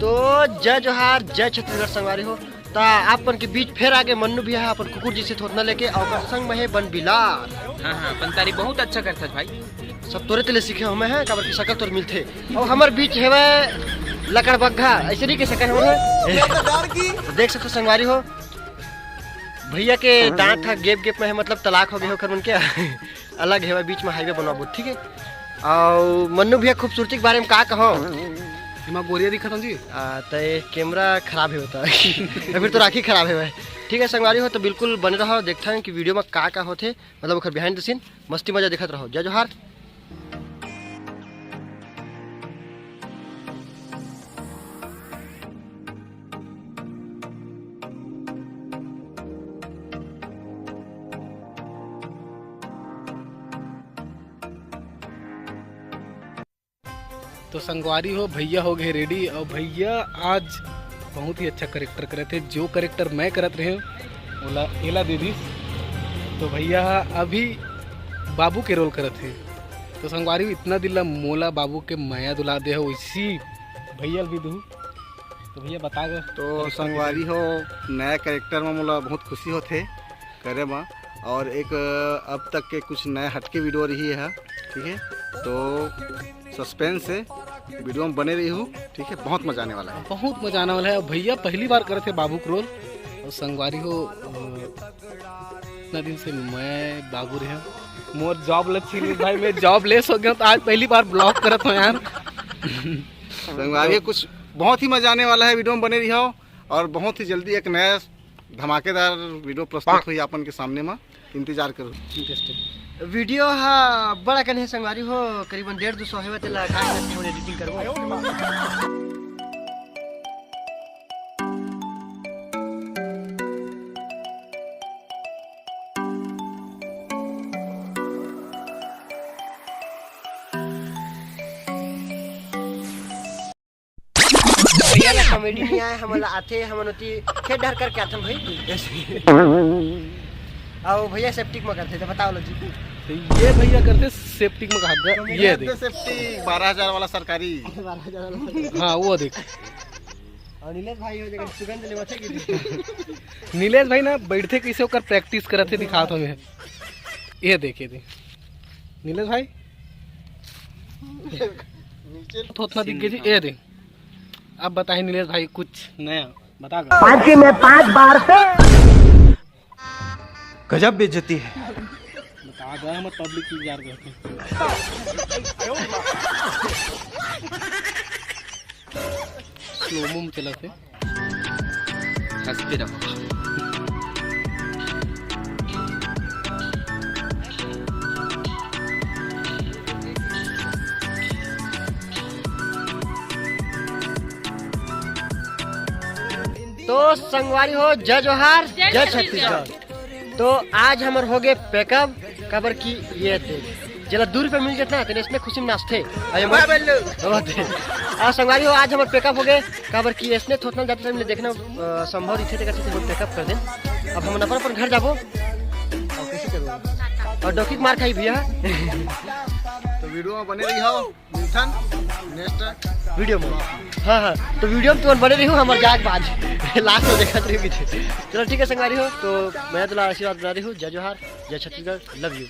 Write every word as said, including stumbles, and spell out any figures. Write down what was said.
तो जय जोहार, जय छत्तीसगढ़ संगवारी हो। ता आप मन के बीच फेर आगे मन्नू भैया अपन कुकुर जैसे थोथना लेके, अउ ओकर संग में हे बन बिलार। हाँ, हाँ, पंतारी बहुत अच्छा करथस भाई। सब तोरे तेले सीखे हमें है, काबर की शकल तोर मिलथे। अउ हमर बीच हेवय लकड़बग्घा, ऐसे नहीं के सकल हमें। देख सकते संगवारी हो, भैया के दांत ह गेप गेप में है, मतलब तलाक हो गए हो कर मन के। अलग हेवय, बीच में हाईवे बनवाबो, ठीक है। अउ मन्नू भैया खूबसूरती के बारे में का कहो? एमा गोरिया दिखत हन जी। आ, त ये कैमरा खराब है होता। या फिर तो राखी खराब है भाई। ठीक है संगवारी हो, तो बिल्कुल बने रहो, देखथन कि वीडियो में का का होथे, मतलब ओकर behind the scene मस्ती मजा देखत रहो। जय जोहार। तो संगवारी हो, भैया हो गए रेडी, और भैया आज बहुत ही अच्छा करेक्टर करे थे। जो करेक्टर मैं करत रहे, ओला एला दे दिस। तो भैया अभी बाबू के रोल करत हे। तो संगवारी हो, इतना दिन ला मोला बाबू के मया दुला दे हो, इसी भैया भी दू। तो भैया बता दो। तो संगवारी हो, नया करेक्टर में मोला बहुत खुशी होथे करे में, और एक, अ, अब तक के कुछ नया हटके वीडियो रही है, ठीक है। तो सस्पेंस है, वीडियो में बने रही हो, ठीक है, बहुत मजा आने वाला है। बहुत मजा आने वाला है। और भैया पहली बार करे थे बाबू के रोल, और संगवारी हो, अ, इतना दिन से मैं बाबू रहे, मोर जॉब लग छीन भाई, मैं जॉब लेस हो गया, तो आज पहली बार ब्लॉग करत हूँ यार। संगवारी हो, कुछ बहुत ही मजा आने वाला है, वीडियो में बने रही हो, और बहुत ही जल्दी एक नया धमाकेदार वीडियो प्रस्तुत होई आपन के सामने में, इंतजार करो। वीडियो हा बड़ा कन हे संगवारी हो, करीबन डेढ़ दो सौ हेवय, तेला का करथे, हमन एडिटिंग करबो। भैया ला कॉमेडी नहीं आए, हमन ला आथे, हमन ओती खेत डहर करके आथन भाई। आओ भैया सेप्टिक में करथे, तो बताओ लो जी। तो ये भैया करथे सेप्टिक में कहा, ये देख। सेप्टिक बारह हजार वाला सरकारी। बारह हजार वाला। हाँ, वो देख। और नीलेश भाई हो जगह सुगंध लेवत है कि नीलेश भाई ना बैठथे कैसे, ओकर प्रैक्टिस करत हे, दिखात हमें। ये देख, ये देख नीलेश भाई। नीचे थोथना दिख गई थी, ये देख। अब बताए नीलेश भाई कुछ नया बता। पाँच में पाँच बार से। गजब बेइज्जती है। बता दो, हम पब्लिक की जार करते हैं। स्लो मो में चला थे। हंसते रहो। तो संगवारी हो, जय जोहार, जय जय छत्तीसगढ़। तो आज हमर हो गए पैकअप, काबर कि ये थे, जेला दू रुपया मिल जात ना, तेने इसने खुशी में नाचथे। अरे भाई बल्लू। और संगवारी हो, आज हमर पैकअप हो गए, काबर कि इसने थोथना जाते टाइम ले देखना, अ, संभव रहिथे, तेकर सेती हम पैकअप कर देन। अब हम अपन अपन घर जाबो। और कैसे करो? और डौकी के मार खाई भैया। तो वीडियो में बने रही हो। मिलथन नेक्स्ट वीडियो में। हाँ, हाँ, तो वीडियो में तुमन बने रही हो, हमर जाग बाज लास्ट में देखत रही पीछे। चलो ठीक है संगवारी हो, तो मैं तो आशीर्वाद बना रही हूँ। जय जोहार, जय छत्तीसगढ़, लव यू।